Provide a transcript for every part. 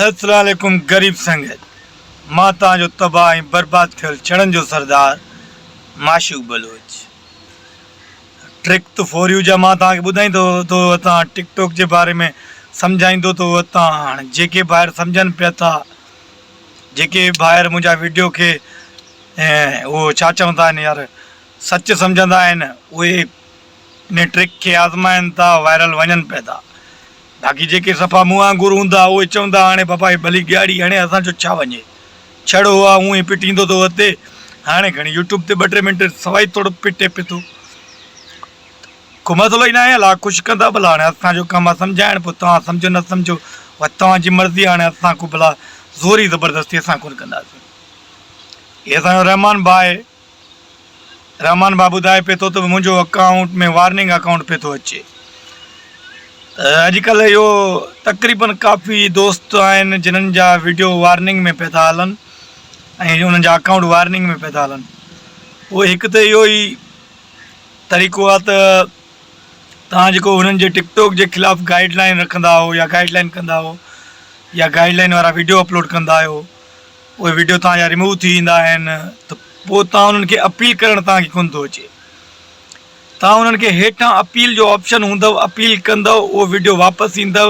السلام عليڪم غريب سنگت مان توهان جو تباهه ۽ برباد ٿيل ڇڙن جو سردار معشوق بلوچ ٽرڪ ته فور يو جا مان توهان کي ٻڌائيندو ٿو وتان ٽڪ ٽاڪ جي باري ۾ سمجهائيندو ٿو وتان هاڻي جيڪي ڀائر سمجهن پيا ٿا جيڪي ڀائر منهنجا ويڊيو کي اهو ڇا چوندا آهن يار سچ سمجهندا آهن اهي ان ٽرڪ کي آزمائن ٿا وائرل وڃن پيا ٿا باقي جيڪي صفا مون وانگر هوندا اهي چوندا هاڻي بابا هي ڀلي ڳاڙي هڻي اسان جو ڇا وڃي. ڇڙو آ هونئن ئي پٽيندو ٿو وتي. هاڻي کڻي يوٽيوب تي ٻه ٽي منٽ سوائي ٿورو پٽي پئي ٿو. ڪو مسئلو ئي ناهي الله خوش ڪندا ڀلا هاڻي اسان جو ڪم آ سمجهائڻ پوء توهان سمجهو نه سمجهو اها توهان جي مرضي هاڻي اسان ڪو ڀلا زوري زبردستي اسان ڪونه ڪنداسين. هي اسان جو رحمان ڀاء آهي. رحمان ڀاء ٻڌائي پئي ٿو ته منهنجو اڪائونٽ ۾ وارننگ اڪائونٽ پئي ٿو اچي ته اڄڪلهه اهو تقريبن ڪافي دوست آهن جنن جا ويڊيو وارننگ ۾ پئي ٿا هلن ۽ انهن جا اڪائونٽ وارننگ ۾ پئي ٿا هلن اهو هڪ ته اهو ئي طريقو آهي ته تان جيڪو هنن جي ٽڪ ٽاڪ جي خلاف گائيڊ لائن رکندا آهيو يا گائيڊ لائن ڪندا آهيو يا گائيڊ لائن وارا ويڊيو اپلوڊ ڪندا آهيو اهي وڊيو توهان جا ريموو ٿي ويندا آهن ته پوء توهان انهن کي اپيل ڪرڻ توهان کي ڪونه ٿو اچي توهان انهن کي هيٺان اپيل جو آپشن هوندو اپيل ڪندو اهو وڊيو واپس ايندو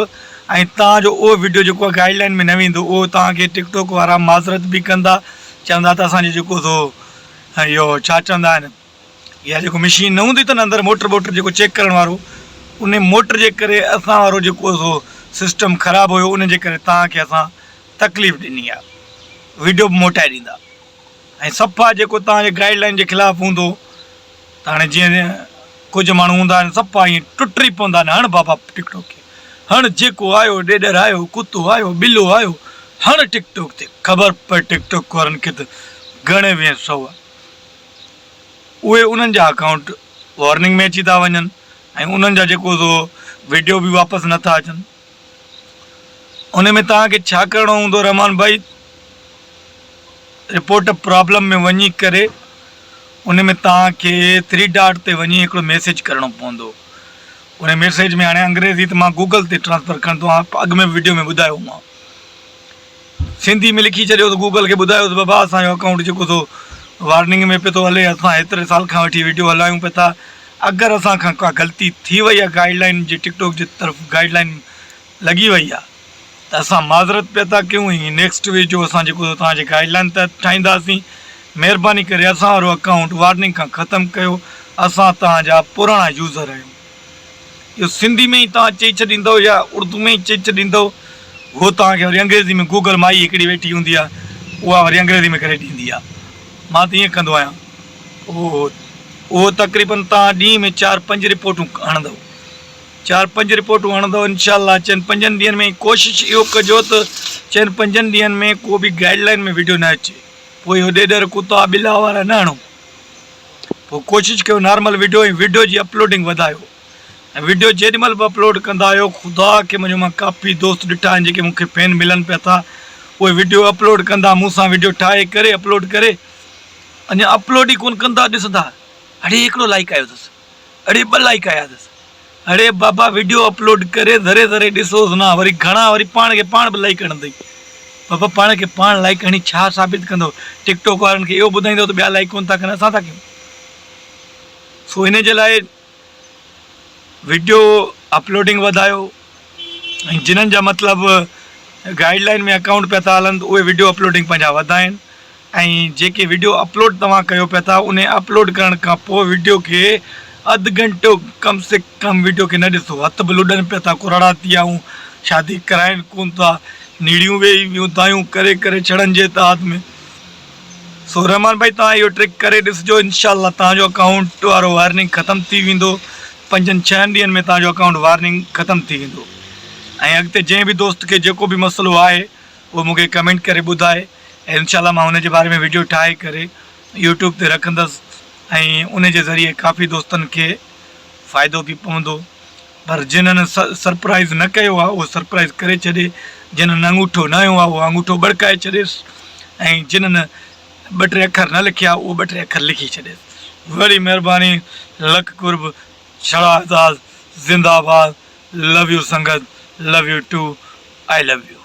۽ توهان جو اهو وڊيو جيڪو آهي گائيڊ لائن ۾ نه ويندو اهو توهان کي ٽڪ ٽاڪ وارا معذرت به ڪندا چوندا ته اسانجو جيڪو سو اهو ڇا چوندا آهن يا جيڪو مشين نه هوندي اٿن اندر موٽر ووٽر جيڪو چيڪ ڪرڻ وارو ان موٽر جي ڪري اسان وارو جيڪو سو سسٽم خراب هيو ان جي ڪري توهان کي اسان تڪليف ڏني آ ويڊيو به موٽائي ڏيندا ۽ صفا جيڪو توهان جي گائيڊ لائين جي خلاف هوندو ته هاڻي جيئن ڪجهه ماڻهو هوندا آهن صفا ائين ٽٽي پوندا آهن هڻ بابا ٽڪ ٽاڪ کي هڻ جيڪو آيو ڏيڏر آيو ڪتو آيو ٻلو آيو هڻ ٽڪ ٽاڪ تي خبر پئي ٽڪ ٽاڪ وارن کي ته گهڻي ويهه سو اهي انهن جا اڪائونٽ وارننگ ۾ اچي ٿا وڃن ۽ انهن جا جيڪو سو ويڊيو به واپس نٿا اچن ان ۾ توهان کي ڇا ڪرڻو هوندو رحمان ڀائي رپورٽ پرابلم ۾ وڃي ڪري ان ۾ توهان کي ٿري ڊاٽ تي وڃي هڪڙو ميسيج ڪرڻو پوندو ان ميسيج ۾ هاڻي انگريزي ته مان گوگل تي ٽرانسفر ڪندو آهيان اڳ ۾ وڊيو ۾ ٻڌايو مان سنڌي ۾ لکي ڇڏيو ته گوگل کي ٻڌايو ته بابا اسان جو اڪائونٽ جيڪو سو وارننگ ۾ پيو ٿو هلي اسان هيتري سال کان وٺي وڊيو هلايون پيا ٿا اگر اسان کان ڪا غلطي ٿي وئي آهي گائيڊ لائن جي ٽڪ ٽاڪ جي طرف گائيڊ لائن لڳي وئي آهي ته اسان معذرت پيا ٿا ڪيون ۽ نيڪسٽ ويڊيو اسان جيڪو سو توهان جي گائيڊ لائن تحت ٺاهينداسين مهرباني ڪري اسان وارو اڪائونٽ وارننگ کان ختم ڪيو اسان توهان جا پراڻا يوزر آهيون اهو سنڌي ۾ ئي توهان چئي ڇڏيندؤ يا اردو ۾ ئي چئي ڇڏيندؤ هو توهان کي وري انگريزي ۾ گوگل مائي هڪڙي ويٺي هوندي آهي اها وري انگريزي ۾ ڪري ڏيندي آهي مان ته ائين ڪندو آهيان اهو اهو تقريبن توهان ڏينهن ۾ چار پنج رپورٽون هڻندؤ چار پنج رپورٽون هڻندؤ انشاء الله چئن پنجن ڏينهن ۾ ڪوشش اهو ڪجو ته چئن پنجن ڏينهن ۾ ڪو به گائيڊ لائن ۾ وڊيو نه اچي پوء اهو ڏيڏر ڪتا ٻلا وارا نه هڻو پوء ڪوشش ڪيو نارمل وڊيو ۽ وڊيو جي اپلوڊنگ وڌايو ۽ وڊيو جيڏي مهل به اپلوڊ ڪندا آهيو خدا کي منهنجو مان ڪافي دوست ڏٺا آهن جيڪي مون کي فين ملن پيا ٿا اهي وڊيو اپلوڊ ڪندا مون سان وڊيو ٺاهي ڪري اپلوڊ ڪري اڃا اپلوڊ ئي ڪون ڪندا ڏسندا اڙي هڪڙو لائڪ آيو اٿس اڙي ٻه لائڪ آيا اٿس اڙي بابا وڊيو اپلوڊ ڪري ذري ذري ڏسوس نه وري گهڻا وري پاڻ کي پاڻ به لائڪ هڻندئي بابا پاڻ کي پاڻ لائڪ هڻي ڇا ثابت ڪندو ٽڪ ٽاڪ وارن کي اهو ٻڌائيندو ته ٻيا لائڪ ڪون ٿا ڪن اسان ٿا ڪيون سو ان جي لاء وڊيو اپلوڊنگ وڌايو ۽ جنھن جا مطلب گائيڊ لائن ۾ اڪائونٽ پيا ٿا هلن ته اهي وڊيو اپلوڊنگ پنهنجا وڌائين ۽ جيڪي وڊيو اپلوڊ توهان ڪيو پيا ٿا انهي اپلوڊ ڪرڻ کان پوء وڊيو کي اڌ گهنٽو ڪم سي ڪم وڊيو کي نه ڏسو هٿ به لڏن پيا ٿا ڪراڙا ٿي ويا آهيون شادي ڪرائين ڪون ٿا نيڙيون ويهي ويون دايون ڪري ڪري ڇڙن جي اتحاد ۾ سو رحمان ڀائي توهان اهو ٽرڪ ڪري ڏسجو انشاء الله توهان جو اڪائونٽ وارو وارننگ ختم ٿي ويندو پنجن ڇهن ڏينهن ۾ توهان جو اڪائونٽ وارننگ ختم ٿي ويندو ۽ اڳتي جنهن به دوست کي جيڪو به مسئلو آهي اهو مون کي ڪمينٽ ڪري ٻڌائي ۽ انشاء الله مان ان جي باري ۾ وڊيو ٺاهي ڪري يوٽيوب تي رکندس ۽ ان جي ذريعي ڪافي دوستن کي فائدو به پوندو پر جنھن سرپرائز نه ڪيو آهي اهو سرپرائز ڪري ڇڏي جنھن انگوٺو نه هنيو آهي اهو انگوٺو ٻڙڪائي ڇڏيس ۽ جنھن ٻه ٽي اکر نه لکيا اهو ٻه ٽي اکر لکي ڇڏيس وڏي مھرباني لک قرب ڇڙا اعزاز زنده آباد لو يو سنگت love you too I love U.